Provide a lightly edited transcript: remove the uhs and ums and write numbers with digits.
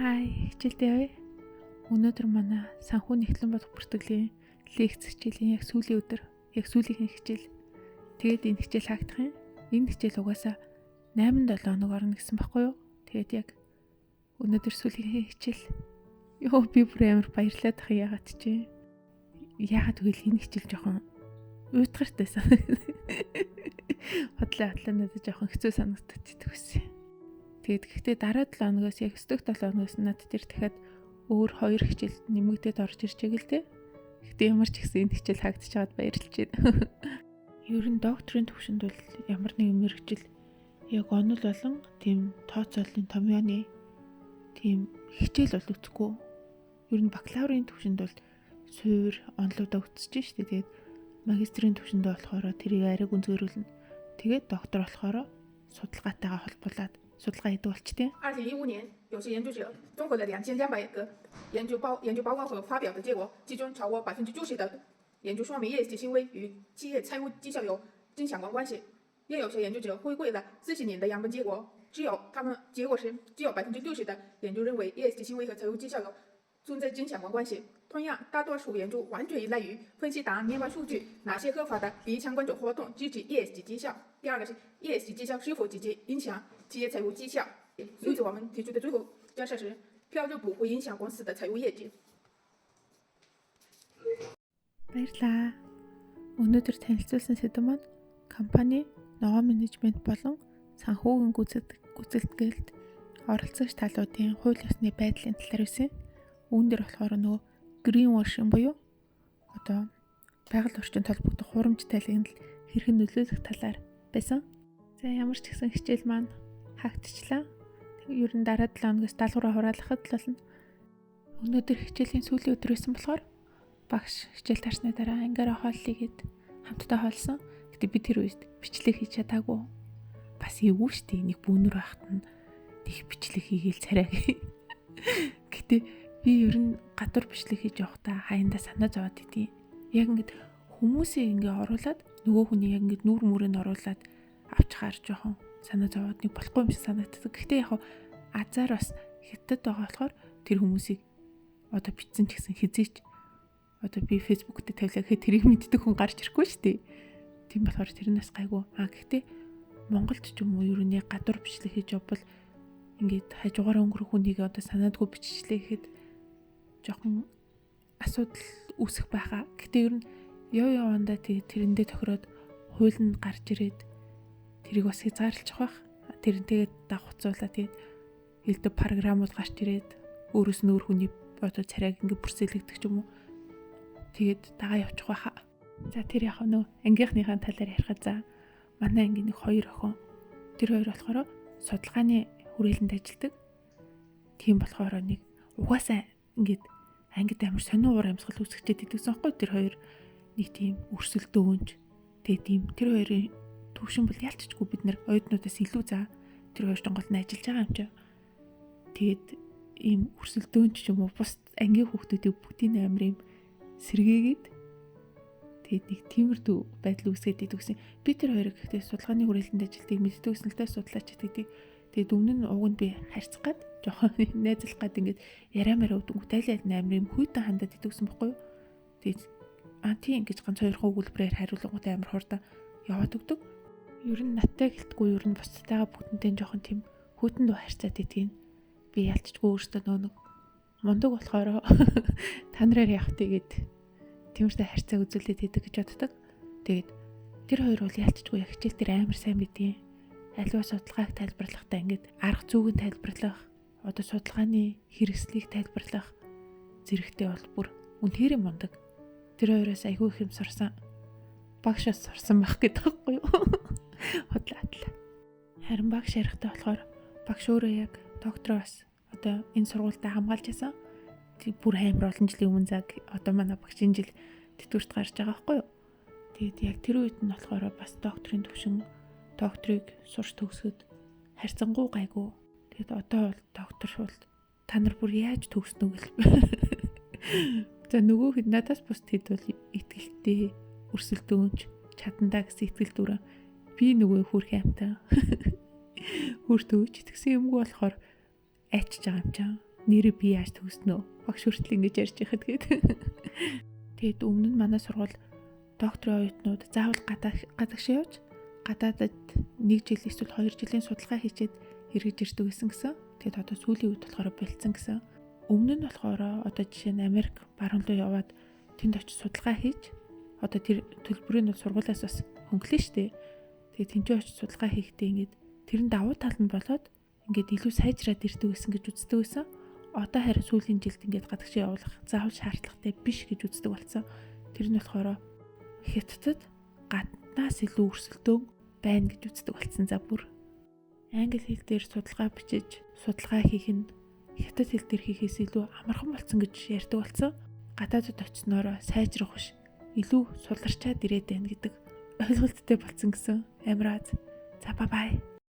Хай, хичээлдээ явъя. Өнөөдөр манай санхүү нэгтлэн бодох бүртгэлийн лекц хичээлийн яг сүүлийн өдөр, яг сүүлийнхэн хичээл. Тэгээд энэ хичээл хаагдах юм. Энэ хичээл угаасаа 8-7 хоног орно гэсэн баггүй юу? Тэгээд яг өнөөдөр сүүлийнхээ хичээл. Йоо, би бүр амар баярлаад тах, яагаад чи? Яагаад гэвэл энэ хичээл жоохон уйтгартай санагдав. Хотлоо хотлоо надад жоохон хэцүү санагддаг байсан. Тэгээд гэхдээ дараа 7 хоногоос яг өстөх 7 хоногоос надад тэр дахиад өөр 2 хичээл нэмэгдээд орж ирж байгаа л дээ. Гэхдээ ямар ч гэсэн энэ хичээл хаагдчихад баярлж байна. Ер нь докторийн төвшөнд бол ямар нэгэн мэргэжил яг онол болон тийм тооцооллын томьёоны тийм хичээл бол үзэхгүй. Ер нь бакалаврын төвшөнд бол суур онолуудаа үзэж штэ. Тэгээд магистрийн төвшөндөө болохоор тэрийг арай гүнзгийрүүлнэ. Тэгээд доктор болохоор судалгаатайгаа холбуулад судалгаа хийдэг болчтой. 2015年，有些研究者综合了2200个研究报告和发表的结果，其中超过90%的研究说明 ESG 行为与企业财务绩效有正相关关系。也有些研究者回归了40年的样本结果，只有他们结果是只有60%的研究认为 ESG 行为和财务绩效有存在正相关关系。同样，大多数研究完全依赖于分析档案面板数据，哪些合法的利益相关者活动支持 ESG 绩效。第二个是 ESG 绩效是否直接影响企业财务绩效。所以我们提出的最后假设是，票率不会影响公司的财务业绩。 Баярлалаа. Өнөөдөр танилцуулсан сэдэв маань компани ногоон менежмент болон санхүүгийн гүйцэтгэлд оролцогч талуудын хууль ёсны байдлын талаар байсан. Үүн дээр болохоор нөгөө green washing буюу одоо байгаль орчинд холбогдох хурамч тайлыг нь хэрхэн нөлөөлөх талаар байсан. За, ямар ч гэсэн хичээл маань хаагдчихлаа. Ер нь дараа 7 хоногоос даалгавраа хураалгахад л болно. Өнөөдөр хичээлийн сүүлийн өдөр байсан болохоор багш хичээл таарсны дараа ангиараа хооллоё гэд хамтдаа хоолсон. Гэтэ би тэр үед бичлэг хийж чадаагүй. Бас эвгүй штэ, нэг бүүнөр байхад нь тех бичлэг хийгээл царай. Гэтэ би ер нь гадуур бичлэг хийж явахдаа хаяндаа санаа зовоод идэв. Яг ингээд хүмүүсийг ингээ оруулаад, нөгөө хүний яг ингээд нүүр мүрийг оруулаад авчхаар жоохон санаа зовоод нэг болохгүй юм шиг санагддаг. Гэхдээ яг азар бас хятад байгаа болохоор тэр хүмүүсийг одоо бичсэн ч гэсэн хизээч одоо би Facebook дээр тавилаа гэхэд тэрийг мэддэг хүн гарч ирэхгүй шүү дээ. Тийм болохоор тэр нь бас гайгүй. А гэхдээ Монголд ч юм уу ер нь яг гадуур бичлэг хийж явбал ингээд хажуугаараа өнгөрөх хүнийг одоо санаадгүй биччихлээ гэхэд жоохон асуудал үүсэх байхаа. Гэхдээ ер нь яв явандаа тэрэндээ тохироод хууль нь гарч ирээд тэрийг бас хязгаарлах байх. Тэрнтэйгээ дагавцуулаа, тэгээд элдв програмууд гарч ирээд өөрөөс нь өөр хүний одоо царайг ингээд бүрсэлэгдэх ч юм уу. Тэгээд дагаа явчих байхаа. За, тэр яг нөө ангийнхныхаа талаар ярихад, за, манай ангийн нэг хоёр охин. Тэр хоёр болохоор судалгааны хүрээлэнд ажилладаг. Тийм болохоор нэг угаасаа ингээд ангид амар сонин уур амьсгал үүсгэчихэд идэгсэн байхгүй. Тэр хоёр нэг тийм өрсөлдөөнч, тэгээ тийм тэр хоёрын төвшин бол ялччгүй бид нар оюутнуудаас илүү, за, тэр хоёр ч гол нь ажиллаж байгаа юм чи. Тэгээд ийм өрсөлдөөнч ч юм уу, бус ангийн хүүхдүүдийг бүгдийг амар юм сэргээгээд, тэгээд нэг тиймэрдүү байдал үүсгээд идэг гэсэн. Би тэр хоёрыг гэхдээ судалгааны хүрээлэнд ажилладаг мэддэг гэсэн л дээ, судлаач гэдэг. Тэгээд өмнө нь уг нь би харьцах гад жоохон найзлах гад ингээд яриа мараа өгдөг. Тайлал амар юм хүйтэн хандаад идэг гэсэн бохгүй юу. Тэгээд а тийм ингэж ганц хоёр өгүүлбэрээр хариулангуудаа амар хурдан яваад өгдөг. Ер нь надтай гэлтгүй, ер нь бусдтайгаа бүгдэнтэй жоохон тийм хүйтэн дүү харьцаад идэгин. Би ялцчгүй өөртөө нөө нэг мундаг болохоор та нараар явах тэгээд тиймэрхүү харьцаа үзүүлээд идэг гэж боддог. Тэгээд тэр хоёр бол ялцчгүй яг хичээл дээр амар сайн бидیں۔ Аливаа судалгааг тайлбарлахдаа ингээд арга зүйг нь тайлбарлах, одоо судалгааны хэрэгслийг тайлбарлах зэрэгтэй бол бүр үнэхээр мундаг. Тэр хоёроос айгүй их юм сурсан. Багшаас сурсан байх гэдэг байхгүй юу? Хотлаа атлаа. Харин багш ярихдаа болохоор багш өөрөө яг доктороос одоо энэ сургуультай хамгаалж байсан. Бүр амар олон жилийн өмнө, цаг одоо манай багш энэ жил тэтгэврт гарч байгаа байхгүй юу? Тэгээд яг тэр үед нь болохоор бас докторийн төвшин, докторыг сурч төгсөхөд харьцангуй гайгүй. Тэгээд одоо бол доктор бол та нар бүр яаж төгснө гэл. За, нөгөө хэд надаас бус хэд бол итгэлтэй, өрсөлдөөнч чадандаа гэсэн итгэл дүүрэн, би нөгөө хөөрхөн амтан хөртөөч итгэсэн юмгүй болохоор айчиж байгаа юм чам. Нэрээ би яаж төгснө? Багш хүртэл ингэж ярьж байхад гээд. Тэгээд өмнө нь манай сургууль докторийн оюутнууд заавал гадагшаа явж гадаадад 1 жил эсвэл 2 жилийн судалгаа хийчихэд эргэж ирдэг гэсэн гэсэн. Тэгээд одоо сүүлийн үед болохоор болцсон гэсэн. Өмнө нь болохоор одоо жишээ нь Америк баруун руу яваад тэнд очиж судалгаа хийж одоо тэр төлбөрийг нь сургуулиас бас хөнгөлнө шүү дээ. Тэгээд тэнцээ очиж судалгаа хийхдээ ингээд тэр нь давуу тал нь болоод ингээд илүү сайжраад ирдэг байсан гэж үздэг байсан. Одоо харин сүүлийн жилд ингээд гадагшаа явуулах заавал шаардлагатай биш гэж үздэг болсон. Тэр нь болохоор Хятадд гаднаас илүү өрсөлдөөн байна гэж үздэг болсон. За бүр англи хэл дээр судалгаа бичиж судалгаа хийх нь хятад хэл дээр хийхээс илүү амархан болсон гэж ярьдаг болсон. Гадаадд очсноороо сайжрах биш илүү суларчаад ирээд байна гэдэг ойлголттой болсон гэсэн. Амар аз. За бай бай.